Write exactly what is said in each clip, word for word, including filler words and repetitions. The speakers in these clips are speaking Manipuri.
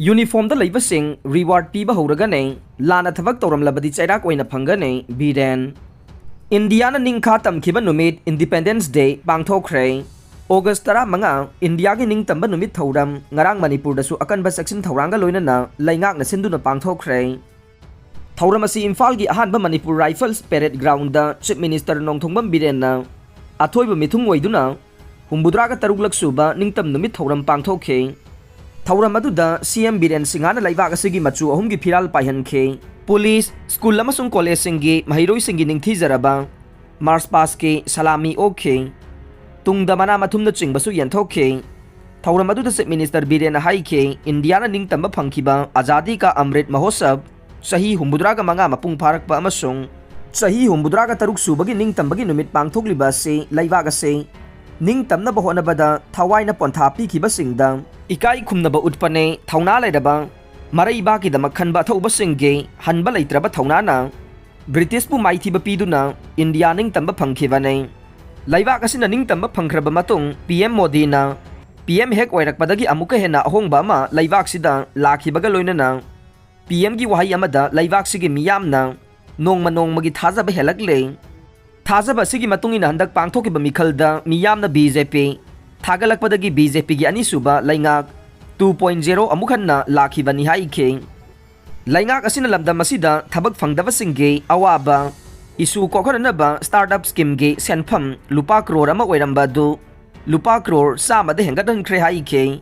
ꯌꯨꯅꯤꯐꯣꯔꯝꯗ ꯂꯩꯕꯁꯤꯡ ꯔꯤꯋꯥꯔꯗ ꯄꯤꯕ ꯍꯧꯔꯒꯅꯤ꯫ ꯂꯥꯟꯅ ꯊꯕꯛ ꯇꯧꯔꯝꯂꯕꯗꯤ ꯆꯩꯔꯥꯛ ꯑꯣꯏꯅ ꯐꯪꯒꯅꯤ꯫ ꯕꯤꯔꯦꯟ꯫ ꯏꯟꯗꯤꯌꯥꯅ ꯅꯤꯡꯈꯥ ꯇꯝꯈꯤꯕ ꯅꯨꯃꯤꯠ Independence Day ꯄꯥꯡꯊꯣꯛꯈ꯭ꯔꯦ꯫ ꯑꯣꯒꯁ ꯇꯔꯥꯃꯉꯥ, ꯏꯟꯗꯤꯌꯥꯒꯤ ꯅꯤꯡꯇꯝꯕ ꯅꯨꯃꯤꯠ ꯊꯧꯔꯝ ꯉꯔꯥꯡ ꯃꯅꯤꯄꯨꯔꯗꯁꯨ ꯑꯀꯟꯕ ꯆꯦꯛꯁꯤꯟ ꯊꯧꯔꯥꯡꯒ ꯂꯣꯏꯅꯅ ꯂꯩꯉꯥꯛꯅ ꯁꯤꯟꯗꯨꯅ ꯄꯥꯡꯊꯣꯛꯈ꯭ꯔꯦ꯫ ꯊꯧꯔꯝ ꯑꯁꯤ ꯏꯝꯐꯥꯜꯒꯤ ꯑꯍꯥꯟꯕ Manipur Rifles Parade Ground chief minister Nongthombam ꯕꯤꯔꯦꯟꯅ ꯑꯊꯣꯏꯕ ꯃꯤꯊꯨꯡ ꯑꯣꯏꯗꯨꯅ ꯍꯨꯝꯐꯨꯇꯔꯥꯒ ꯇꯔꯨꯛꯂꯛ ꯁꯨꯕ ꯅꯤꯡꯇꯝ ꯅꯨꯃꯤꯠ ꯊꯧꯔꯝ ꯄꯥꯡꯊꯣꯛꯈꯤ꯫ ꯊꯧꯔꯝ ꯑꯗꯨꯗ ꯁꯤ ꯑꯦꯝ ꯕꯤꯔꯦꯟ ꯁꯤꯡꯍꯅ ꯂꯩꯕꯥꯛ ꯑꯁꯤꯒꯤ ꯃꯆꯨ ꯑꯍꯨꯝꯒꯤ ꯐꯤꯔꯥꯜ ꯄꯥꯏꯍꯟꯈꯤ꯫ ꯄꯨꯂꯤꯁ, ꯁ꯭ꯀꯨꯜ ꯑꯃꯁꯨꯡ ꯀꯣꯂꯦꯖꯁꯤꯡꯒꯤ ꯃꯍꯩꯔꯣꯏꯁꯤꯡꯒꯤ ꯅꯤꯡꯊꯤꯖꯔꯕ ꯃꯥꯔꯆ ꯄꯥꯁꯀꯤ ꯁꯂꯥꯃꯤ ꯑꯣꯛꯈꯤ꯫ ꯇꯨꯡꯗ ꯃꯅꯥ ꯃꯊꯨꯝꯅꯆꯤꯡꯕꯁꯨ ꯌꯦꯟꯊꯣꯛꯈꯤ꯫ ꯊꯧꯔꯝ ꯑꯗꯨꯗ ꯆꯤꯐ ꯃꯤꯅꯤꯁꯇꯔ ꯕꯤꯔꯦꯟꯅ ꯍꯥꯏꯈꯤ, ꯏꯟꯗꯤꯌꯥꯅ ꯅꯤꯡꯇꯝꯕ ꯐꯪꯈꯤꯕ ꯑꯖꯥꯗꯤ ꯀꯥ ꯑꯃ꯭ꯔꯤꯠ ꯃꯍꯣꯠꯁꯕ ꯆꯍꯤ ꯍꯨꯝꯐꯨꯇꯔꯥꯒ ꯃꯉꯥ ꯃꯄꯨꯡ ꯐꯥꯔꯛꯄ ꯑꯃꯁꯨꯡ ꯆꯍꯤ ꯍꯨꯝꯐꯨꯇꯔꯥꯒ ꯇꯔꯨꯛ ꯁꯨꯕꯒꯤ ꯅꯤꯡꯇꯝꯕꯒꯤ ꯅꯨꯃꯤꯠ ꯄꯥꯡꯊꯣꯛꯂꯤꯕ ꯑꯁꯤ ꯂꯩꯕꯥꯛ ꯑꯁꯤ ꯅꯤꯡꯇꯝꯅꯕ ꯍꯣꯠꯅꯕꯗ ꯊꯋꯥꯏꯅ ꯄꯣꯟꯊꯥ ꯄꯤꯈꯤꯕꯁꯤꯡꯗ ꯏꯀꯥꯏ ꯈꯨꯝꯅꯕ ꯎꯠꯄꯅꯦ꯫ ꯊꯧꯅꯥ ꯂꯩꯔꯕ ꯃꯔꯩꯕꯥꯛꯀꯤꯗꯃꯛ ꯈꯟꯕ ꯑꯊꯧꯕꯁꯤꯡꯒꯤ ꯍꯟꯕ ꯂꯩꯇ꯭ꯔꯕ ꯊꯧꯅꯥꯅ ꯕ꯭ꯔꯤꯇꯤꯁꯄꯨ ꯃꯥꯏꯊꯤꯕ ꯄꯤꯗꯨꯅ ꯏꯟꯗꯤꯌꯥ ꯅꯤꯡꯇꯝꯕ ꯐꯪꯈꯤꯕꯅꯤ꯫ ꯂꯩꯕꯥꯛ ꯑꯁꯤꯅ ꯅꯤꯡꯇꯝꯕ ꯐꯪꯈ꯭ꯔꯕ ꯃꯇꯨꯡ, ꯄꯤ ꯑꯦꯝ ꯃꯣꯗꯤꯅ ꯄꯤ ꯑꯦꯝ ꯍꯦꯛ ꯑꯣꯏꯔꯛꯄꯗꯒꯤ ꯑꯃꯨꯛꯀ ꯍꯦꯟꯅ ꯑꯍꯣꯡꯕ ꯑꯃ ꯂꯩꯕꯥꯛꯁꯤꯗ ꯂꯥꯛꯈꯤꯕꯒ ꯂꯣꯏꯅꯅ, ꯄꯤ ꯑꯦꯝꯒꯤ ꯋꯥꯍꯩ ꯑꯃꯗ ꯂꯩꯕꯥꯛꯁꯤꯒꯤ ꯃꯤꯌꯥꯝꯅ ꯅꯣꯡꯃ ꯅꯣꯡꯃꯒꯤ ꯊꯥꯖꯕ ꯍꯦꯜꯂꯛꯂꯦ꯫ ꯊꯥꯖꯕ ꯑꯁꯤꯒꯤ ꯃꯇꯨꯡ ꯏꯟꯅ ꯍꯟꯗꯛ ꯄꯥꯡꯊꯣꯛꯈꯤꯕ ꯃꯤꯈꯜꯗ ꯃꯤꯌꯥꯝꯅ ꯕꯤ ꯖꯦ ꯄꯤ ꯊꯥꯒꯠꯂꯛꯄꯗꯒꯤ ꯕꯤ ꯖꯦ ꯄꯤꯒꯤ ꯑꯅꯤꯁꯨꯕ ꯂꯩꯉꯥꯛ two point zero ꯑꯃꯨꯛ ꯍꯟꯅ ꯂꯥꯛꯈꯤꯕꯅꯤ ꯍꯥꯏꯈꯤ꯫ ꯂꯩꯉꯥꯛ ꯑꯁꯤꯅ ꯂꯝꯗꯝ ꯑꯁꯤꯗ ꯊꯕꯛ ꯐꯪꯗꯕꯁꯤꯡꯒꯤ ꯑꯋꯥꯕ ꯏꯁꯨ ꯀꯣꯛꯍꯟꯅꯅꯕ ꯁ꯭ꯇꯥꯔꯠ ꯑꯞ ꯁ꯭ꯀꯤꯝꯒꯤ ꯁꯦꯟꯐꯝ ꯂꯨꯄꯥ ꯀ꯭ꯔꯣꯔ ꯑꯃ ꯑꯣꯏꯔꯝꯕ ꯑꯗꯨ ꯂꯨꯄꯥ ꯀ꯭ꯔꯣꯔ ꯆꯥꯝꯃꯗ ꯍꯦꯟꯒꯠꯍꯟꯈ꯭ꯔꯦ ꯍꯥꯏꯈꯤ꯫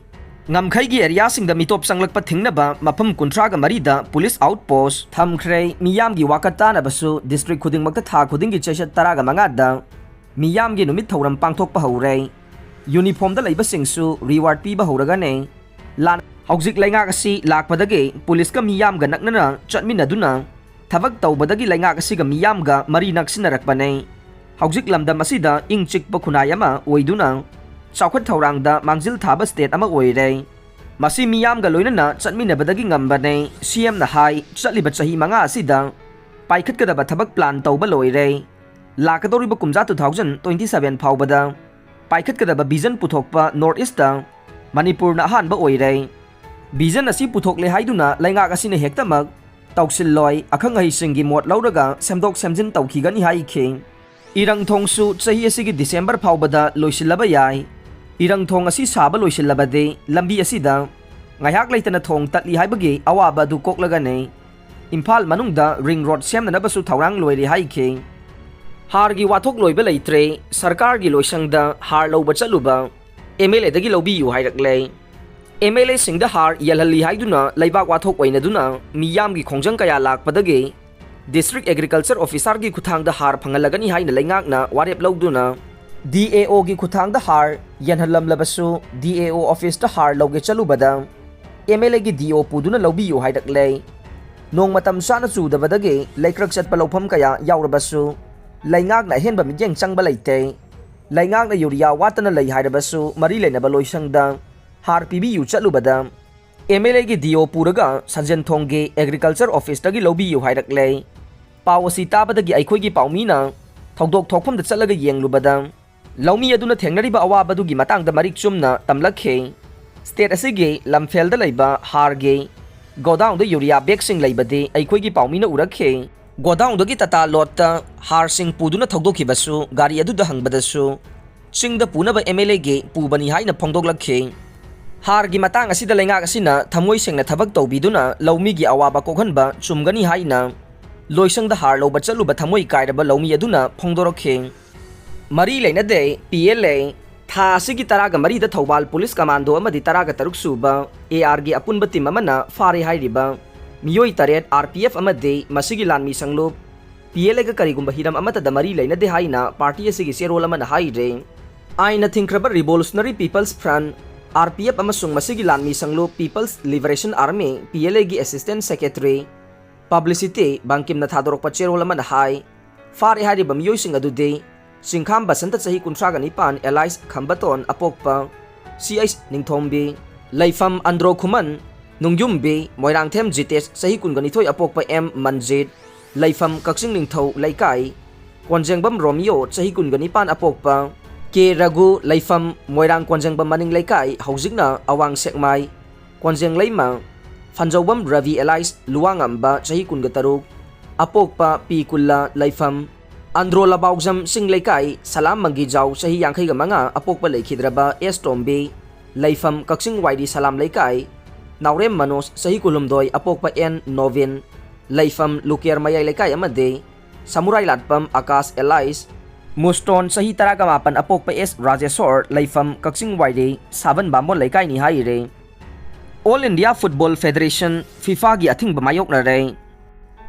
ꯉꯝꯈꯩꯒꯤ ꯑꯦꯔꯤꯌꯥꯁꯤꯡꯗ ꯃꯤꯇꯣꯞ ꯆꯪꯂꯛꯄ ꯊꯤꯡꯅꯕ ꯃꯐꯝ ꯀꯨꯟꯊ꯭ꯔꯥꯒ ꯃꯔꯤꯗ ꯄꯨꯂꯤꯁ ꯑꯥꯎꯠ ꯄꯣꯁ ꯊꯝꯈ꯭ꯔꯦ꯫ ꯃꯤꯌꯥꯝꯒꯤ ꯋꯥꯀꯠ ꯇꯥꯅꯕꯁꯨ ꯗꯤꯁꯇ꯭ꯔꯤꯛ ꯈꯨꯗꯤꯡꯃꯛꯇ ꯊꯥ ꯈꯨꯗꯤꯡꯒꯤ ꯆꯩꯆꯠ ꯇꯔꯥꯒ ꯃꯉꯥꯗ ꯃꯤꯌꯥꯝꯒꯤ ꯅꯨꯃꯤꯠ ꯊꯧꯔꯝ ꯄꯥꯡꯊꯣꯛꯄ ꯍꯧꯔꯦ꯫ ꯌꯨꯅꯤꯐꯣꯔꯝꯗ ꯂꯩꯕꯁꯤꯡꯁꯨ ꯔꯤꯋꯥꯔꯗ ꯄꯤꯕ ꯍꯧꯔꯒꯅꯤ꯫ ꯂꯥꯟ-, ꯍꯧꯖꯤꯛ ꯂꯩꯉꯥꯛ ꯑꯁꯤ ꯂꯥꯛꯄꯗꯒꯤ ꯄꯨꯂꯤꯁꯀ ꯃꯤꯌꯥꯝꯒ ꯅꯛꯅꯅ ꯆꯠꯃꯤꯟꯅꯗꯨꯅ ꯊꯕꯛ ꯇꯧꯕꯗꯒꯤ ꯂꯩꯉꯥꯛ ꯑꯁꯤꯒ ꯃꯤꯌꯥꯝꯒ ꯃꯔꯤ ꯅꯛꯁꯤꯟꯅꯔꯛꯄꯅꯤ꯫ ꯍꯧꯖꯤꯛ ꯂꯝꯗꯝ ꯑꯁꯤꯗ ꯏꯪ ꯆꯤꯛꯄ ꯈꯨꯟꯅꯥꯏ ꯑꯃ ꯑꯣꯏꯗꯨꯅ ꯆꯥꯎꯈꯠ ꯊꯧꯔꯥꯡꯗ ꯃꯥꯡꯖꯤꯜ ꯊꯥꯕ ꯁ꯭ꯇꯦꯠ ꯑꯃ ꯑꯣꯏꯔꯦ꯫ ꯃꯁꯤ ꯃꯤꯌꯥꯝꯒ ꯂꯣꯏꯅꯅ ꯆꯠꯃꯤꯟꯅꯕꯗꯒꯤ ꯉꯝꯕꯅꯤ꯫ ꯁꯤ ꯑꯦꯝꯅ ꯍꯥꯏ, ꯆꯠꯂꯤꯕ ꯆꯍꯤ ꯃꯉꯥ ꯑꯁꯤꯗ ꯄꯥꯏꯈꯠꯀꯗꯕ ꯊꯕꯛ ꯄ꯭ꯂꯥꯟ ꯇꯧꯕ ꯂꯣꯏꯔꯦ꯫ ꯂꯥꯛꯀꯗꯧꯔꯤꯕ ꯀꯨꯝꯖꯥ two thousand twenty seven ꯐꯥꯎꯕꯗ ꯄꯥꯏꯈꯠꯀꯗꯕ ꯚꯤꯖꯟ ꯄꯨꯊꯣꯛꯄ ꯅꯣꯔꯠ ꯏꯁꯇ ꯃꯅꯤꯄꯨꯔꯅ ꯑꯍꯥꯟꯕ ꯑꯣꯏꯔꯦ꯫ Vision ꯑꯁꯤ ꯄꯨꯊꯣꯛꯂꯦ ꯍꯥꯏꯗꯨꯅ ꯂꯩꯉꯥꯛ ꯑꯁꯤꯅ ꯍꯦꯛꯇꯃꯛ ꯇꯧꯁꯤꯜꯂꯣꯏ, ꯑꯈꯪ ꯑꯍꯩꯁꯤꯡꯒꯤ ꯃꯣꯠ ꯂꯧꯔꯒ ꯁꯦꯝꯗꯣꯛ ꯁꯦꯝꯖꯤꯟ ꯇꯧꯈꯤꯒꯅꯤ ꯍꯥꯏꯈꯤ꯫ ꯏꯔꯪꯊꯣꯡꯁꯨ ꯆꯍꯤ ꯑꯁꯤꯒꯤ December ꯐꯥꯎꯕꯗ ꯂꯣꯏꯁꯤꯜꯂꯕ ꯌꯥꯏ꯫ ꯏꯔꯪꯊꯣꯡ ꯑꯁꯤ ꯁꯥꯕ ꯂꯣꯏꯁꯤꯜꯂꯕꯗꯤ ꯂꯝꯕꯤ ꯑꯁꯤꯗ ꯉꯥꯏꯍꯥꯛ ꯂꯩꯇꯅ ꯊꯣꯡ ꯇꯠꯂꯤ ꯍꯥꯏꯕꯒꯤ ꯑꯋꯥꯕ ꯑꯗꯨ ꯀꯣꯛꯂꯒꯅꯤ꯫ ꯏꯝꯐꯥꯜ ꯃꯅꯨꯡꯗ ring road ꯁꯦꯝꯅꯅꯕꯁꯨ ꯊꯧꯔꯥꯡ ꯂꯣꯏꯔꯦ ꯍꯥꯏꯈꯤ꯫ ꯍꯥꯔꯒꯤ ꯋꯥꯊꯣꯛ ꯂꯣꯏꯕ ꯂꯩꯇ꯭ꯔꯦ, ꯁꯔꯀꯥꯔꯒꯤ ꯂꯣꯏꯁꯪꯗ ꯍꯥꯔ ꯂꯧꯕ ꯆꯠꯂꯨꯕ, MLAꯗꯒꯤ ꯂꯧꯕꯤꯌꯨ ꯍꯥꯏꯔꯛꯂꯦ꯫ MLAꯁꯤꯡꯗ ꯍꯥꯔ ꯌꯦꯜꯍꯜꯂꯤ ꯍꯥꯏꯗꯨꯅ ꯂꯩꯕꯥꯛ ꯋꯥꯊꯣꯛ ꯑꯣꯏꯅꯗꯨꯅ ꯃꯤꯌꯥꯝꯒꯤ ꯈꯣꯡꯖꯪ ꯀꯌꯥ ꯂꯥꯛꯄꯗꯒꯤ District Agriculture Officerꯒꯤ ꯈꯨꯠꯊꯥꯡꯗ ꯍꯥꯔ ꯐꯪꯍꯜꯂꯒꯅꯤ ꯍꯥꯏꯅ ꯂꯩꯉꯥꯛꯅ ꯋꯥꯔꯦꯞ ꯂꯧꯗꯨꯅ DAOꯒꯤ ꯈꯨꯠꯊꯥꯡꯗ ꯍꯥꯔ ꯌꯦꯟꯍꯜꯂꯝꯂꯕꯁꯨ, DAO officeꯇ ꯍꯥꯔ ꯂꯧꯒꯦ ꯆꯠꯂꯨꯕꯗ MLAꯒꯤ DO ꯄꯨꯗꯨꯅ ꯂꯧꯕꯤꯌꯨ ꯍꯥꯏꯔꯛꯂꯦ꯫ ꯅꯣꯡ ꯃꯇꯝ ꯆꯥꯅ ꯆꯨꯗꯕꯗꯒꯤ ꯂꯩꯀ꯭ꯔꯛ ꯆꯠꯄ ꯂꯧꯐꯝ ꯀꯌꯥ ꯌꯥꯎꯔꯕꯁꯨ, ꯂꯩꯉꯥꯛꯅ ꯑꯍꯦꯟꯕ ꯃꯤꯠꯌꯦꯡ ꯆꯪꯕ ꯂꯩꯇꯦ꯫ ꯂꯩꯉꯥꯛꯅ ꯌꯨꯔꯤꯌꯥ ꯋꯥꯠꯇꯅ ꯂꯩ ꯍꯥꯏꯔꯕꯁꯨ, ꯃꯔꯤ ꯂꯩꯅꯕ ꯂꯣꯏꯁꯪꯗ ꯍꯥꯔ ꯄꯤꯕꯤꯌꯨ ꯆꯠꯂꯨꯕꯗ, MLAꯒꯤ DO ꯄꯨꯔꯒ ꯁꯟꯖꯦꯟꯊꯣꯡꯒꯤ Agriculture Officeꯇꯒꯤ ꯂꯧꯕꯤꯌꯨ ꯍꯥꯏꯔꯛꯂꯦ꯫ ꯄꯥꯎ ꯑꯁꯤ ꯇꯥꯕꯗꯒꯤ ꯑꯩꯈꯣꯏꯒꯤ ꯄꯥꯎꯃꯤꯅ ꯊꯧꯗꯣꯛ ꯊꯣꯛꯐꯝꯗ ꯆꯠꯂꯒ ꯌꯦꯡꯂꯨꯕꯗ, ꯂꯧꯃꯤ ꯑꯗꯨꯅ ꯊꯦꯡꯅꯔꯤꯕ ꯑꯋꯥꯕꯗꯨꯒꯤ ꯃꯇꯥꯡꯗ ꯃꯔꯤꯛ ꯆꯨꯝꯅ ꯇꯝꯂꯛꯈꯤ꯫ State ꯑꯁꯤꯒꯤ ꯂꯝꯐꯦꯜꯗ ꯂꯩꯕ ꯍꯥꯔꯒꯤ godownꯗ ꯌꯨꯔꯤꯌꯥ bagꯁꯤꯡ ꯂꯩꯕꯗꯤ ꯑꯩꯈꯣꯏꯒꯤ ꯄꯥꯎꯃꯤꯅ ꯎꯔꯛꯈꯤ꯫ Godownꯗꯒꯤ Tata loadꯇ ꯍꯥꯔꯁꯤꯡ ꯄꯨꯗꯨꯅ ꯊꯧꯗꯣꯛꯈꯤꯕꯁꯨ ꯒꯥꯔꯤ ꯑꯗꯨꯗ ꯍꯪꯕꯗꯁꯨ ꯆꯤꯡꯗ ꯄꯨꯅꯕ MLAꯒꯤ ꯄꯨꯕꯅꯤ ꯍꯥꯏꯅ ꯐꯣꯡꯗꯣꯛꯂꯛꯈꯤ꯫ ꯍꯥꯔꯒꯤ ꯃꯇꯥꯡ ꯑꯁꯤꯗ ꯂꯩꯉꯥꯛ ꯑꯁꯤꯅ ꯊꯃꯣꯏ ꯁꯦꯡꯅ ꯊꯕꯛ ꯇꯧꯕꯤꯗꯨꯅ ꯂꯧꯃꯤꯒꯤ ꯑꯋꯥꯕ ꯀꯣꯛꯍꯟꯕ ꯆꯨꯝꯒꯅꯤ ꯍꯥꯏꯅ ꯂꯣꯏꯁꯪꯗ ꯍꯥꯔ ꯂꯧꯕ ꯆꯠꯂꯨꯕ ꯊꯃꯣꯏ ꯀꯥꯏꯔꯕ ꯂꯧꯃꯤ ꯑꯗꯨꯅ ꯐꯣꯡꯗꯣꯔꯛꯈꯤ꯫ ꯃꯔꯤ ꯂꯩꯅꯗꯦ PLA꯫ ꯊꯥ ꯑꯁꯤꯒꯤ ꯇꯔꯥꯒ ꯃꯔꯤꯗ ꯊꯧꯕꯥꯜ police commando ꯑꯃꯗꯤ ꯇꯔꯥꯒ ꯇꯔꯨꯛ ꯁꯨꯕ ARꯒꯤ ꯑꯄꯨꯟꯕ team ꯑꯃꯅ ꯐꯥꯔꯦ ꯍꯥꯏꯔꯤꯕ ꯃꯤꯑꯣꯏ ꯇꯔꯦꯠ RPF ꯑꯃꯗꯤ ꯃꯁꯤꯒꯤ ꯂꯥꯟꯃꯤ ꯁꯪꯂꯨꯞ PLAꯒ ꯀꯔꯤꯒꯨꯝꯕ ꯍꯤꯔꯝ ꯑꯃꯠꯇꯗ ꯃꯔꯤ ꯂꯩꯅꯗꯦ ꯍꯥꯏꯅ party ꯑꯁꯤꯒꯤ ꯆꯦꯔꯣꯜ ꯑꯃꯅ ꯍꯥꯏꯔꯦ꯫ ꯑꯥꯏꯟꯅ ꯊꯤꯡꯈ꯭ꯔꯕ Revolutionary People's Front, RPF ꯑꯃꯁꯨꯡ ꯃꯁꯤꯒꯤ ꯂꯥꯟꯃꯤ ꯁꯪꯂꯨꯞ People's Liberation Army, PLAꯒꯤ assistant secretary publicity ꯕꯪꯀꯤꯝꯅ ꯊꯥꯗꯣꯔꯛꯄ ꯆꯦꯔꯣꯜ ꯑꯃꯅ ꯍꯥꯏ, ꯐꯥꯔꯦ ꯍꯥꯏꯔꯤꯕ ꯃꯤꯑꯣꯏꯁꯤꯡ ꯑꯗꯨꯗꯤ ꯆꯤꯡꯈꯥꯝ ꯕꯁꯟꯇ ꯆꯍꯤ ꯀꯨꯟꯊ꯭ꯔꯥꯒ ꯅꯤꯄꯥꯟ alias ꯈꯝꯕꯇꯣꯟ ꯑꯄꯣꯛꯄ CH ꯅꯤꯡꯊꯣꯝꯕꯤ, ꯂꯩꯐꯝ ꯑꯟꯗ꯭ꯔꯣ ꯈꯨꯃꯟ ꯅꯨꯡꯌꯨꯝꯕꯤ, ꯃꯣꯏꯔꯥꯡꯊꯦꯝ ꯖꯤꯇꯦꯁ ꯆꯍꯤ ꯀꯨꯟꯒ ꯅꯤꯊꯣꯏ ꯑꯄꯣꯛꯄ M ꯃꯟꯖꯤꯠ, ꯂꯩꯐꯝ ꯀꯛꯆꯤꯡ ꯅꯤꯡꯊꯧ ꯂꯩꯀꯥꯏ, ꯀꯣꯟꯖꯦꯡꯕꯝ ꯔꯣꯃꯤꯌꯣ ꯆꯍꯤ ꯀꯨꯟꯒ ꯅꯤꯄꯥꯟ ꯑꯄꯣꯛꯄ K ꯔꯘꯨ, ꯂꯩꯐꯝ ꯃꯣꯏꯔꯥꯡ ꯀꯣꯟꯖꯦꯡꯕꯝ ꯃꯅꯤꯡ ꯂꯩꯀꯥꯏ, ꯍꯧꯖꯤꯛꯅ ꯑꯋꯥꯡ ꯁꯦꯛꯃꯥꯏ, ꯀꯣꯟꯖꯦꯡꯂꯩꯃ ꯐꯟꯖꯧꯕꯝ ꯔꯕꯤ ꯑꯦꯂꯥꯏꯁ ꯂꯨꯋꯥꯉꯝꯕ ꯆꯍꯤ ꯀꯨꯟꯒ ꯇꯔꯨꯛ, ꯑꯄꯣꯛꯄ ꯄꯤ ꯀꯨꯜꯂ ꯂꯩꯐꯝ ꯑꯟꯗ꯭ꯔꯣ ꯂꯕꯥꯎꯖꯝ ꯆꯤꯡ ꯂꯩꯀꯥꯏ ꯁꯂꯥꯝ ꯃꯪꯒꯤꯖꯥꯎ ꯆꯍꯤ ꯌꯥꯡꯈꯩꯒ ꯃꯉꯥ, ꯑꯄꯣꯛꯄ ꯂꯩꯈꯤꯗ꯭ꯔꯕ ꯑꯦꯁ ꯇꯣꯝꯕꯤ ꯂꯩꯐꯝ ꯀꯛꯆꯤꯡ ꯋꯥꯏꯔꯤ ꯁꯂꯥꯝ ꯂꯩꯀꯥꯏ, ꯅꯥꯎꯔꯦꯝ ꯃꯅꯣꯖ ꯆꯍꯤ ꯀꯨꯟꯍꯨꯝꯗꯣꯏ, ꯑꯄꯣꯛꯄ ꯑꯦꯟ ꯅꯣꯕꯤꯟ ꯂꯩꯐꯝ ꯂꯨꯀꯦꯔ ꯃꯌꯥꯏ ꯂꯩꯀꯥꯏ ꯑꯃꯗꯤ ꯁꯃꯨꯔꯥꯏ ꯂꯥꯠꯄꯝ ꯑꯀꯥꯁ ꯑꯦꯂꯥꯏꯁ ꯃꯨꯁꯇꯣꯟ ꯆꯍꯤ ꯇꯔꯥꯒ ꯃꯥꯄꯟ, ꯑꯄꯣꯛꯄ ꯑꯦꯁ ꯔꯥꯖꯦꯁꯣꯔ ꯂꯩꯐꯝ ꯀꯛꯆꯤꯡ ꯋꯥꯏꯔꯤ ꯁꯥꯕꯟ ꯕꯥꯃꯣꯟ ꯂꯩꯀꯥꯏꯅꯤ ꯍꯥꯏꯔꯦ꯫ All India Football Federation, FIFAꯒꯤ ꯑꯊꯤꯡꯕ ꯃꯥꯌꯣꯛꯅꯔꯦ꯫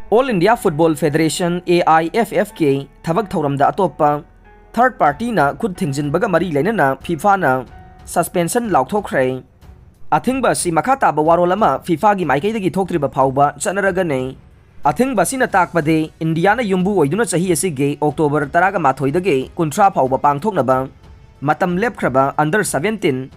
All India Football Federation, AIFFꯀꯤ ꯊꯕꯛ ꯊꯧꯔꯝꯗ ꯑꯇꯣꯞꯄ third partyꯅ ꯈꯨꯠ ꯊꯤꯡꯖꯤꯟꯕꯒ ꯃꯔꯤ ꯂꯩꯅꯅ FIFAꯅ suspension ꯂꯥꯎꯊꯣꯛꯈ꯭ꯔꯦ꯫ ꯑꯊꯤꯡꯕ ꯑꯁꯤ ꯃꯈꯥ ꯇꯥꯕ ꯋꯥꯔꯣꯜ ꯑꯃ FIFAꯒꯤ ꯃꯥꯏꯀꯩꯗꯒꯤ ꯊꯣꯛꯇ꯭ꯔꯤꯕ ꯐꯥꯎꯕ ꯆꯠꯅꯔꯒꯅꯤ꯫ ꯑꯊꯤꯡꯕ ꯑꯁꯤꯅ ꯇꯥꯛꯄꯗꯤ ꯏꯟꯗꯤꯌꯥꯅ ꯌꯨꯝꯕꯨ ꯑꯣꯏꯗꯨꯅ ꯆꯍꯤ ꯑꯁꯤꯒꯤ ꯑꯣꯛꯇꯣꯕꯔ ꯇꯔꯥꯒ ꯃꯥꯊꯣꯏꯗꯒꯤ ꯀꯨꯟꯊ꯭ꯔꯥ ꯐꯥꯎꯕ ꯄꯥꯡꯊꯣꯛꯅꯕ ꯃꯇꯝ ꯂꯦꯞꯈ꯭ꯔꯕ under seventeen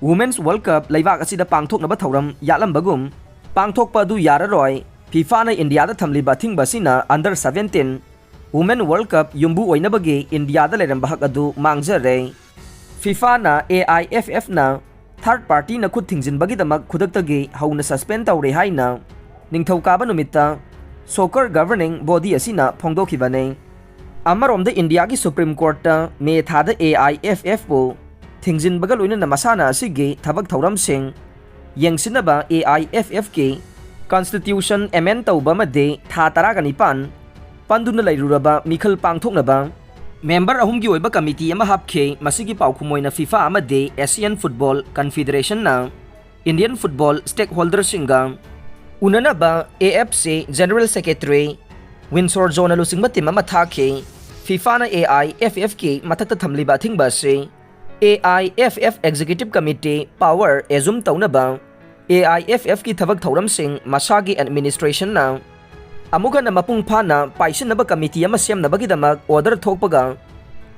Women's World Cup ꯂꯩꯕꯥꯛ ꯑꯁꯤꯗ ꯄꯥꯡꯊꯣꯛꯅꯕ ꯊꯧꯔꯝ ꯌꯥꯠꯂꯝꯕꯒꯨꯝ ꯄꯥꯡꯊꯣꯛꯄ ꯑꯗꯨ ꯌꯥꯔꯔꯣꯏ꯫ FIFAꯅ ꯏꯟꯗꯤꯌꯥꯗ ꯊꯝꯂꯤꯕ ꯑꯊꯤꯡꯕ ꯑꯁꯤꯅ under seventeen Women World Cup ꯌꯨꯝꯕꯨ ꯑꯣꯏꯅꯕꯒꯤ ꯏꯟꯗꯤꯌꯥꯗ ꯂꯩꯔꯝꯕ ꯍꯛ ꯑꯗꯨ ꯃꯥꯡꯖꯔꯦ꯫ FIFAꯅ AIFFꯅ third partyꯅ ꯈꯨꯠ ꯊꯤꯡꯖꯤꯟꯕꯒꯤꯗꯃꯛ ꯈꯨꯗꯛꯇꯒꯤ ꯍꯧꯅ suspend ꯇꯧꯔꯦ ꯍꯥꯏꯅ ꯅꯤꯡꯊꯧꯀꯥꯕ ꯅꯨꯃꯤꯠꯇ soccer governing body ꯑꯁꯤꯅ ꯐꯣꯡꯗꯣꯛꯈꯤꯕꯅꯤ꯫ ꯑꯃꯔꯣꯝꯗ ꯏꯟꯗꯤꯌꯥꯒꯤ Supreme Courtꯇ ꯃꯦ ꯊꯥꯗ AIFFꯄꯨ ꯊꯤꯡꯖꯤꯟꯕꯒ ꯂꯣꯏꯅꯅ ꯃꯁꯥꯟꯅ ꯑꯁꯤꯒꯤ ꯊꯕꯛ ꯊꯧꯔꯝꯁꯤꯡ ꯌꯦꯡꯁꯤꯟꯅꯕ AIFFꯀꯤ constitution amend ꯇꯧꯕ ꯑꯃꯗꯤ ꯊꯥ ꯇꯔꯥꯒ ꯅꯤꯄꯥꯟ ꯄꯟꯗꯨꯅ ꯂꯩꯔꯨꯔꯕ ꯃꯤꯈꯜ ꯄꯥꯡꯊꯣꯛꯅꯕ member ꯑꯍꯨꯝꯒꯤ ꯑꯣꯏꯕ committee ꯑꯃ ꯍꯥꯞꯈꯤ꯫ ꯃꯁꯤꯒꯤ ꯄꯥꯎꯈꯨꯝ ꯑꯣꯏꯅ FIFA ꯑꯃꯗꯤ Asian Football Confederationꯅ Indian football stakeholderꯁꯤꯡꯒ ꯎꯅꯅꯕ AFC General Secretary ꯋꯤꯟꯁꯣꯔ ꯖꯣꯅ ꯂꯨꯆꯤꯡꯕ team ꯑꯃ ꯊꯥꯈꯤ꯫ FIFAꯅ AIFFꯀꯤ ꯃꯊꯛꯇ ꯊꯝꯂꯤꯕ ꯑꯊꯤꯡꯕ ꯑꯁꯤ AIFF Executive Committee power assume ꯇꯧꯅꯕ AIFFꯀꯤ ꯊꯕꯛ ꯊꯧꯔꯝꯁꯤꯡ ꯃꯁꯥꯒꯤ administrationꯅ ꯑꯃꯨꯛ ꯍꯟꯅ ꯃꯄꯨꯡ ꯐꯥꯅ ꯄꯥꯏꯁꯤꯟꯅꯕ committee ꯑꯃ ꯁꯦꯝꯅꯕꯒꯤꯗꯃꯛ order ꯊꯣꯛꯄꯒ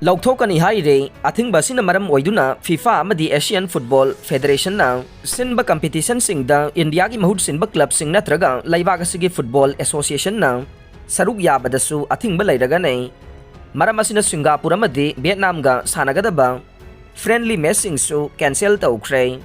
ꯂꯧꯊꯣꯛꯀꯅꯤ ꯍꯥꯏꯔꯦ꯫ ꯑꯊꯤꯡꯕ ꯑꯁꯤꯅ ꯃꯔꯝ ꯑꯣꯏꯗꯨꯅ FIFA ꯑꯃꯗꯤ Asian Football Federationꯅ ꯁꯤꯟꯕ competitionꯁꯤꯡꯗ ꯏꯟꯗꯤꯌꯥꯒꯤ ꯃꯍꯨꯠ ꯁꯤꯟꯕ clubꯁꯤꯡ ꯅꯠꯇ꯭ꯔꯒ ꯂꯩꯕꯥꯛ ꯑꯁꯤꯒꯤ football associationꯅ ꯁꯔꯨꯛ ꯌꯥꯕꯗꯁꯨ ꯑꯊꯤꯡꯕ ꯂꯩꯔꯒꯅꯤ꯫ ꯃꯔꯝ ꯑꯁꯤꯅ ꯁꯤꯡꯒꯥꯄꯨꯔ ꯑꯃꯗꯤ ꯚꯤꯌꯦꯠꯅꯥꯝꯒ ꯁꯥꯟꯅꯒꯗꯕ friendly matchꯁꯤꯡꯁꯨ cancel ꯇꯧꯈ꯭ꯔꯦ꯫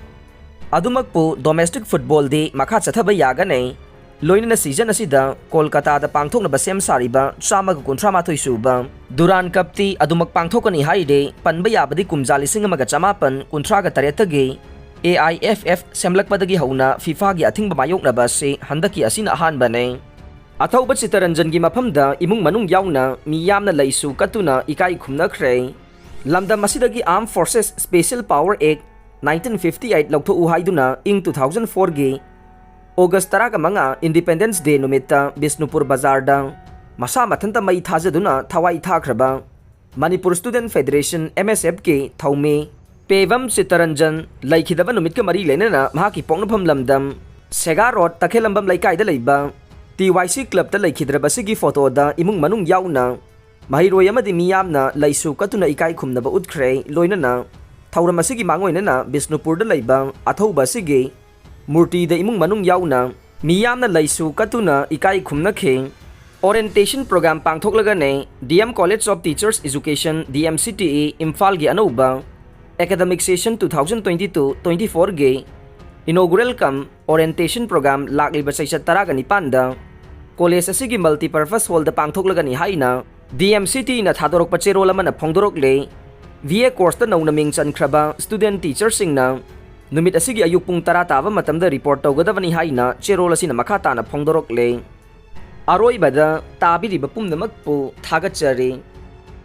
ꯑꯗꯨꯃꯛꯄꯨ domestic footballꯗꯤ ꯃꯈꯥ ꯆꯠꯊꯕ ꯌꯥꯒꯅꯤ꯫ ꯂꯣꯏꯅꯅ season ꯑꯁꯤꯗ ꯀꯣꯜꯀꯇꯥꯗ ꯄꯥꯡꯊꯣꯛꯅꯕ ꯁꯦꯝ ꯁꯥꯔꯤꯕ ꯆꯥꯝꯃꯒ ꯀꯨꯟꯊ꯭ꯔꯥ ꯃꯥꯊꯣꯏ ꯁꯨꯕ Durand Cupꯇꯤ ꯑꯗꯨꯃꯛ ꯄꯥꯡꯊꯣꯛꯀꯅꯤ ꯍꯥꯏꯔꯦ꯫ ꯄꯟꯕ ꯌꯥꯕꯗꯤ ꯀꯨꯝꯖꯥ ꯂꯤꯁꯤꯡ ꯑꯃꯒ ꯆꯃꯥꯄꯟ ꯀꯨꯟꯊ꯭ꯔꯥꯒ ꯇꯔꯦꯠꯇꯒꯤ A I F F ꯁꯦꯝꯂꯛꯄꯗꯒꯤ ꯍꯧꯅ FIFAꯒꯤ ꯑꯊꯤꯡꯕ ꯃꯥꯌꯣꯛꯅꯕ ꯑꯁꯤ ꯍꯟꯗꯛꯀꯤ ꯑꯁꯤꯅ ꯑꯍꯥꯟꯕꯅꯤ꯫ ꯑꯊꯧꯕ ꯆꯤꯠꯇꯔꯟꯖꯟꯒꯤ ꯃꯐꯝꯗ ꯏꯃꯨꯡ ꯃꯅꯨꯡ ꯌꯥꯎꯅ ꯃꯤ ꯌꯥꯝꯅ ꯂꯩꯁꯨ ꯀꯠꯇꯨꯅ ꯏꯀꯥꯏ ꯈꯨꯝꯅꯈ꯭ꯔꯦ꯫ ꯂꯝꯗꯝ ꯑꯁꯤꯗꯒꯤ Armed Forces Special Power Act nineteen fifty eight ꯂꯧꯊꯣꯛꯎ ꯍꯥꯏꯗꯨꯅ ꯏꯪ two thousand fourꯒꯤ August ꯇꯔꯥꯒ ꯃꯉꯥ Independence Day ꯅꯨꯃꯤꯠꯇ ꯕꯤꯁꯅꯨꯄꯨꯔ ꯕꯖꯥꯔꯗ ꯃꯁꯥ ꯃꯊꯟꯇ ꯃꯩ ꯊꯥꯖꯗꯨꯅ ꯊꯋꯥꯏ ꯊꯥꯈ꯭ꯔꯕ Manipur Student Federation, M S Fꯀꯤ ꯊꯧꯃꯤ ꯄꯦꯕꯝ ꯆꯤꯠꯇꯔꯟꯖꯟ ꯂꯩꯈꯤꯗꯕ ꯅꯨꯃꯤꯠꯀ ꯃꯔꯤ ꯂꯩꯅꯅ ꯃꯍꯥꯛꯀꯤ ꯄꯣꯛꯅꯐꯝ ꯂꯝꯗꯝ ꯁꯦꯒꯥ ꯔꯣꯗ ꯇꯈꯦꯂꯝꯕꯝ ꯂꯩꯀꯥꯏꯗ ꯂꯩꯕ T Y C clubꯇ ꯂꯩꯈꯤꯗ꯭ꯔꯕ ꯑꯁꯤꯒꯤ photoꯗ ꯏꯃꯨꯡ ꯃꯅꯨꯡ ꯌꯥꯎꯅ ꯃꯍꯩꯔꯣꯏ ꯑꯃꯗꯤ ꯃꯤꯌꯥꯝꯅ ꯂꯩꯁꯨ ꯀꯠꯇꯨꯅ ꯏꯀꯥꯏ ꯈꯨꯝꯅꯕ ꯎꯠꯈ꯭ꯔꯦ꯫ ꯂꯣꯏꯅꯅ ꯊꯧꯔꯝ ꯑꯁꯤꯒꯤ ꯃꯥꯡꯑꯣꯏꯅꯅ ꯕꯤꯁꯅꯨꯄꯨꯔꯗ ꯂꯩꯕ ꯑꯊꯧꯕ ꯑꯁꯤꯒꯤ ꯃꯨꯔꯇꯤꯗ ꯏꯃꯨꯡ ꯃꯅꯨꯡ ꯌꯥꯎꯅ ꯃꯤꯌꯥꯝꯅ ꯂꯩꯁꯨ ꯀꯠꯇꯨꯅ ꯏꯀꯥꯏ ꯈꯨꯝꯅꯈꯤ꯫ Orientation program ꯄꯥꯡꯊꯣꯛꯂꯒꯅꯤ D M College of Teachers Education, D M C T E, ꯏꯝꯐꯥꯜꯒꯤ ꯑꯅꯧꯕ academic session two thousand twenty two twenty fourꯒꯤ inaugural cum orientation program ꯂꯥꯛꯂꯤꯕ ꯆꯩꯆꯠ ꯇꯔꯥꯒ ꯅꯤꯄꯥꯟꯗ college ꯑꯁꯤꯒꯤ multipurpose hallꯗ ꯄꯥꯡꯊꯣꯛꯂꯒꯅꯤ ꯍꯥꯏꯅ D M C Tꯅ ꯊꯥꯗꯣꯔꯛꯄ ꯆꯦꯔꯣꯜ ꯑꯃꯅ ꯐꯣꯡꯗꯣꯔꯛꯂꯦ꯫ V A courseꯇ ꯅꯧꯅ ꯃꯤꯡ ꯆꯟꯈ꯭ꯔꯕ student teacherꯁꯤꯡꯅ ꯅꯨꯃꯤꯠ ꯑꯁꯤꯒꯤ ꯑꯌꯨꯛ ꯄꯨꯡ ꯇꯔꯥ ꯇꯥꯕ ꯃꯇꯝꯗ report ꯇꯧꯒꯗꯕꯅꯤ ꯍꯥꯏꯅ ꯆꯦꯔꯣꯜ ꯑꯁꯤꯅ ꯃꯈꯥ ꯇꯥꯅ ꯐꯣꯡꯗꯣꯔꯛꯂꯦ꯫ ꯑꯔꯣꯏꯕꯗ ꯇꯥꯕꯤꯔꯤꯕ ꯄꯨꯝꯅꯃꯛꯄꯨ ꯊꯥꯒꯠꯆꯔꯤ꯫